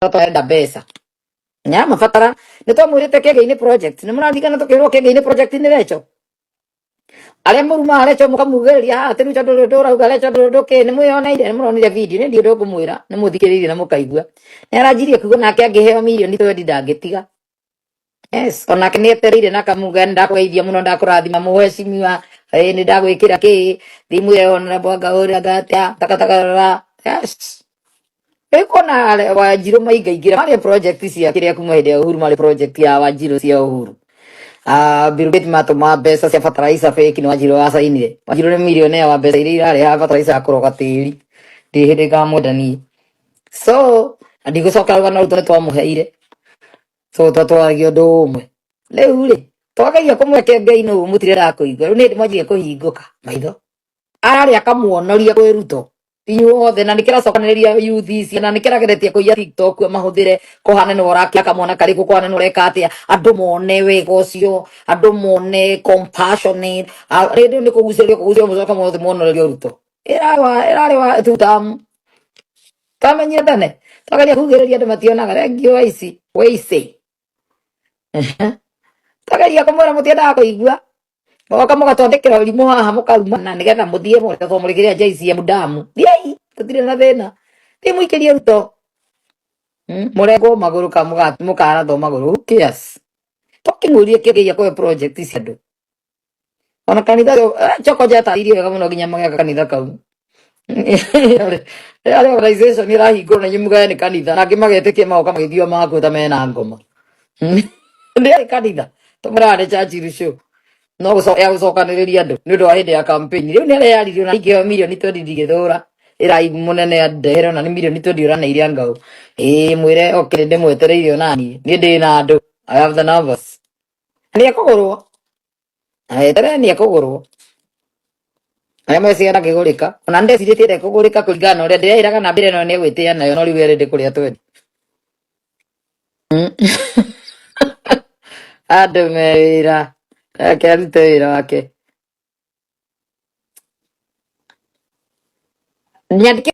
Twarenda mbeca nyamabatara nĩ twamwĩrĩte kĩgĩ-inĩ project nĩ mũraririkana tũkĩrwo kĩgĩ-inĩ project nĩ recho arĩa mũrumaga recho mũkamugĩrĩria haha atĩ rĩu tondũ ũndũ ũrauga recho ndũrĩ ũndũ kĩ nĩ mwĩyoneire nĩ mũronire video nĩ ndiũ ũndũ ngũmwĩra nĩ mũthikĩrĩirie na mũkaigua nĩ aranjirie kuga nake angĩheo mirioni twendi ndangĩtiga. Yes, onake nĩ etereire na akamuga nĩ ndakũgeithia mũno, ndakũrathima mũhecimiwa, ĩ nĩ ndagwĩkĩra kĩ thimũ ĩyo honorable anga ũrĩa anga atĩa takatakara. Yes, rĩu kona Wanjirũ maingaingĩra marĩ project cia kĩrĩa kuma hĩndĩ ya Uhuru, marĩ project ya Wanjirũ cia Uhuru. Ah, Bill Gates matũma mbeca cia fertilizer fake nĩ Wanjirũ wacainire. Wanjirũ nĩ millionaire wa mbeca iria irareha fertilizer ya kũroga tĩri. Ndirĩ hĩndĩ ngamwenda niĩ. So na ndigũcoka rũgano rũu tondũ nĩ twamũheire. So twatwaragia ũndũ ũmwe. Rĩu rĩ, twageria kũmweke Ngai nũ mũtirenda kũigua. Rĩu nĩ hĩndĩ mwanjirie kũhingũka maitho. Ararĩa akamuonoria kwĩ Ruto inyuothe na nĩkĩracokanĩrĩria youth ici na nĩkĩrageretie kũiya TikTok mahũthĩre kũhana nĩ ũrakia kamwana karĩkũ kũhana nĩ ũreka atĩa andũ mone wega ũcio andũ mone compassionate. Ah, rĩndĩ nĩ kũgucĩrĩrio kũgucĩrĩrio mũcoka mothe muonorerio Ruto ĩrarĩ wa tutamu twamenyire tene twageria kugĩrĩria andũ mationaga thank you waici waici twageria kũmwĩra mũtiendaga kũigua. Moka mũgatwandĩkĩra ũrimũ haha mũkarumana nĩgetha mũthiĩ mũretwo mũrĩkĩrĩa JCM damu. Thiĩi, tũtirĩ na thĩna. Thiĩ mũikĩrie Ruto. Mũrengwo magũrũ ka mũkarathwo magũrũ. Who cares? Tũkĩmũrie kĩgeria kũhe project cia andũ. Ona kanitha Chokoja atarĩirie wega mũno nginya magĩaka kanitha kau. Arĩ organization ĩrahingũrwo na inyuĩ mũgae nĩ kanitha na angĩ magetĩkia magoka magĩthio makuo ta mena ngoma. Ndĩarĩ kanitha tũmũraga nĩ Churchill show no ya gũcokanĩrĩria andũ nĩ ũndũ wa hĩndĩ ya campaign. Rĩu nĩ areyaririe ona ingĩheo mirioni 20 ndingĩthũra ĩrai mũnene andehere ona nĩ mirioni 20 ũraneire ngau ĩĩ mwĩre okay ndĩmwetereire onaniĩ niĩ ndĩ na andũ. I have the numbers. Nĩ ekũgũrwo eterere nĩ ekũgũrwo arĩa meciria ndangĩgũrĩka ona ndecirĩtie ndekũgũrĩka kũringana na ũrĩa ndĩreĩraga na mbere ĩno nĩ egwĩtĩa nayo no rĩu erĩndĩ kũrĩa twendi. Andũ me wĩra reke arute wĩra wake. Nyandĩke.